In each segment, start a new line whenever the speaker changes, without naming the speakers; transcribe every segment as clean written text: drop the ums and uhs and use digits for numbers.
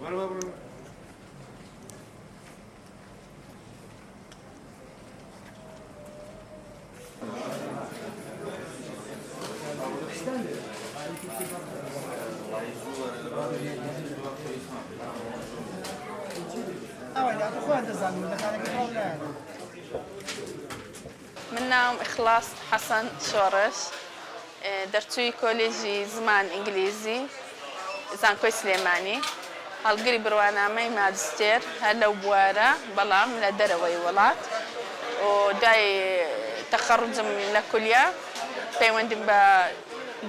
من ناوم ئیخلاس حەسەن شۆڕش، دەرچووی کۆلێژی زمان ئینگلیزی زانکۆی سلێمانی، هەڵگری بڕوانامەی ماجستێر هەر لەو بوارە بەڵام لە دەرەوەی وڵات و دوای تەخەڕوجم لە کولیە پەیوەندیم بە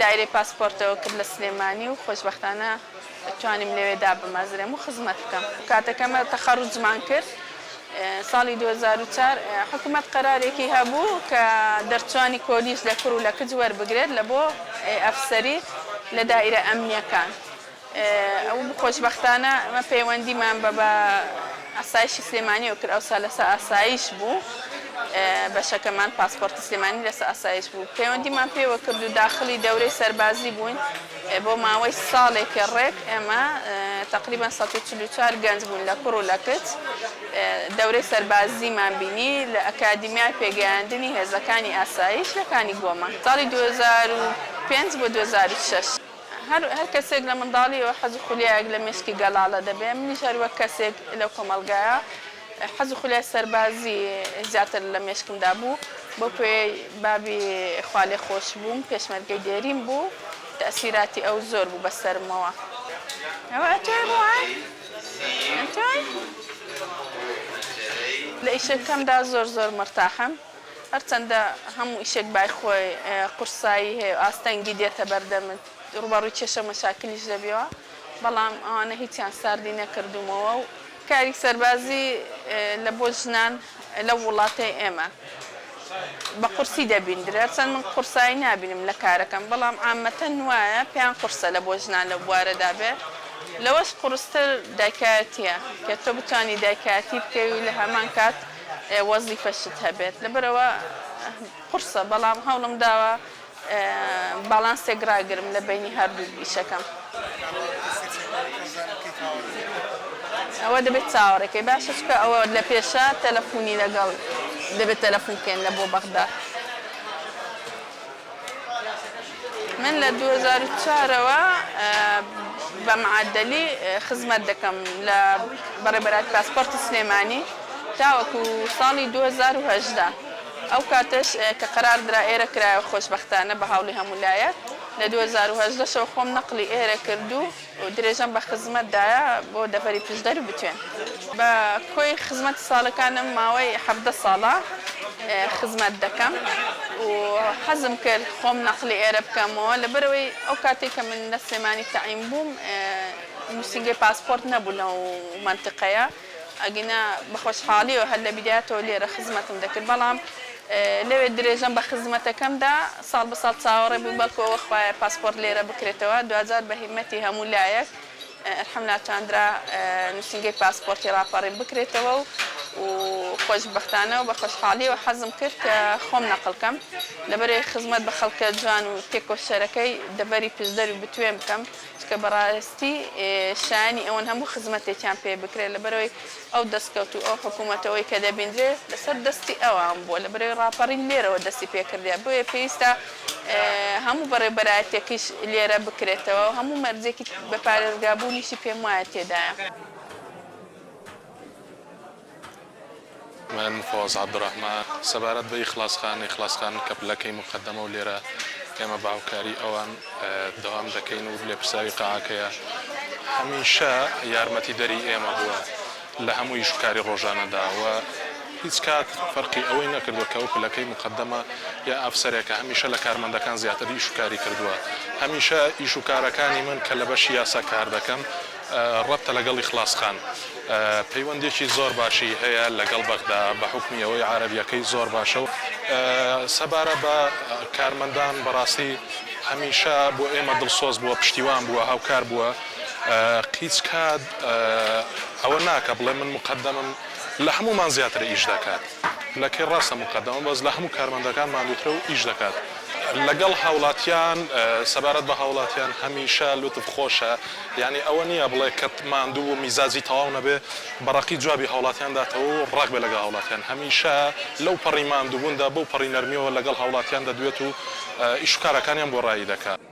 دایرەی پاسپۆرتەوە کرد لە سلێمانی و خۆشبەختانە توانیم لەوێ دابمەزرێم و خزمەت بکەم. کاتەکەمە تەخەڕوجمان کرد ساڵی 2004 حکومەت قەرارێکی هەبوو کە دەرچوانی کۆلیژ لە کوڕ و لە کچ وەربگرێت لە بۆ ئەفسەری لە دائیرە ئەمنیەکان. ئەو خۆشبەختانە ئێمە پەیوەندیمان بە بە ئاسایشی سلێمانیەوە کرد، ئەوسا لەسەر ئاسایش بوو بەشەکەمان، پاسپۆرتی سلێمانی لەسەر ئاسایش بوو، پەیوەندیمان پێوە کرد و داخڵی دەورەی سەربازی بووین بۆ ماوەی ساڵێکی ڕێک ئێمە تەقریبەن 144 گەنج بووین لە کوڕ و لە کچ دەورەی سەربازیمان بینی لە ئەکادیمیای پێگەیاندنی هێزەکانی ئاسایش لە کانی گۆمە ساڵی 2005 بۆ 2006. هەر هەر کەسێک لە منداڵیەوە حەز و خولیایەک لە مێشکی گەڵاڵە دەبێ، منیش هەر وەک کەسێک لەو کۆمەڵگایە حەز و خولیای سەربازی زیاتر لە مێشکمدا بوو، بەو پێیەی بابی خوالێخۆشبووم پێشمەرگەی دێرین بوو، تەئسیراتی ئەو زۆر بوو بە سەرمەوە. ئەوە ئەتۆی ڕوان؟ ئەتۆی؟ لە ئیشەکەمدا زۆر زۆر مەرتاحم. هەرچەندە هەموو ئیشێک بای خۆی قورسایی هەیە و ئاستەنگی دێتە بەردەمت، ڕووبەڕووی کێشە و مەشاکلیش دەبیەوە، بەڵام ئەوانە هیچیان ساردی نەکردوومەوە و کاری سەربازی لە بۆ ژنان لەو وڵاتەی ئێمە بە قورسی دەبیندرێ، هەرچەند من قورسایی نابینم لە کارەکەم، بەڵام عامەتەن وایە پێیان قورسە لە بۆ ژنان لەو بوارەدا بێ، لەوەش قورستر دایکایەتییە کە تۆ بتوانی دایکایەتی بکەی و لە هەمان کات وەزیفەشت هەبێت لەبەرئەوە قورسە بەڵام هەوڵم داوە باڵانسێک ڕاگرم لە بەینی هەردوو ئیشەکەم. ئەوە دەبێت چاوەڕێکەی باشە چونکە ئەوە لە پێشە تەلەفونی لەگەڵ دەبێت تەلەفون بکەین لە بۆ بەغدا. من لە 2004 ەوە بە معەدەلی خزمەت دەکەم لە بەڕێوەبەرایەتی پاسپۆرتی سلێمانی تاوەکو ساڵی 2018 ئەو کاتەش کە قەرار درا ئێرە کرایەوە خۆشبەختانە بە هاوڵی هەموو لایەک لە 2018 شەوە خۆم نەقلی ئێرە کرد و درێژەم بە خزمەت دایە بۆ دەڤەری پشدەر و بتوێن. بە کۆی خزمەتی ساڵەکانم ماوەی 17 ساڵە خزمەت دەکەم و حەزم کرد خۆم نەقلی ئێرە بکەمەوە لەبەرئەوەی ئەو کاتەی کە من لە سلێمانی تەعین بووم نووسینگەی پاسپۆرت نەبوو لەو مەنتیقەیە ئەگینا بە خۆشحاڵیەوە هەر لە بیدایەتەوە لێرە خزمەتم دەکرد بەڵام لەوێ درێژەم بە خزمەتەکەم دا، ساڵ بە ساڵ چاوەڕێ بووین بەڵکو ئەوە خوایە پاسپۆرت لێرە بکرێتەوە، دواجار بە هیمەتی هەموو لایەک الحمدللە توانرا نووسینگەی پاسپۆرتی ڕاپەڕین بکرێتەوە و خۆشبەختانە و بە خۆشحاڵیەوە حەزم کرد کە خۆم نەقڵ کەم لەبەرئەوەی خزمەت بە خەڵکە جوان و تێکۆشەرەکەی دەڤەری پشدەر و بتوێن بکەم. چونکە بەڕاستی شایەنی ئەوەن هەموو خزمەتێکیان پێ بکرێت لەبەرئەوەی ئەو دەستکەوت و ئەو حکومەتەوەی کە دەبیندرێت لەسەر دەستی ئەوان بووە لەبەرئەوەی ڕاپەڕین لێرەوە دەستی پێکردە بۆیە پێویستە هەموو بەڕێوبەرایەتیەکەیش لێرە بکرێتەوە و هەموو مەرجێکی بە پارێزگابوونیشی پێم وایە تێدایە.
من فەواز عەبدولڕەحمان، سەبارەت بە ئیخلاس خان، ئیخلاس خان کە پلەکەی موقەدەمە و لێرە ئێمە بە هاوکاری ئەوان دەوام دەکەین و لێپرسراوی قاعەکەیە، هەمیشە یارمەتیدەری ئێمە بووە لە هەموو ئیش و کاری ڕۆژانەدا و هیچ کات فەرقی ئەوەی نەکردووە کە ئەو پلەکەی موقەدەمە یا ئەفسەرێکە، هەمیشە لە کارمەندەکان زیاتر ئیش و کاری کردووە. هەمیشە ئیش و کارەکانی من کە لە بەشی یاسا کار دەکەم، ڕەبتە لەگەڵ ئیخلاس خان. پەیوەندیەکی زۆر باشی هەیە لەگەڵ بەغدا بە حوکمی ئەوەی عارەبیەکەی زۆر باشە و سەبارە بە کارمەندان بەڕاستی هەمیشە بۆ ئێمە دڵسۆز بووە پشتیوان بووە هاوکار بووە قیچ کات ئەوە ناکا بڵێ من موقەدەمم لە هەموومان زیاتر ئیش دەکات لەکەی ڕاستە موقەدەمە بەس لە هەموو کارمەندەکان ماندووترە و ئیش دەکات. لەگەڵ هاوڵاتیان سەبارەت بە هاوڵاتیان هەمیشە لوتف خۆشە یانی ئەوە نییە بڵێ کە ماندوو بوو میزاجی تەواو نەبێ بە ڕەقی جوابی هاوڵاتیان داتەوە و ڕەق بێ لەگەڵ هاوڵاتیان هەمیشە لەو پەڕی ماندووبووندا بەو پەڕی نەرمیەوە لەگەڵ هاوڵاتیان دەدوێت و ئیش و کارەکانیان بۆ ڕایی دەکا.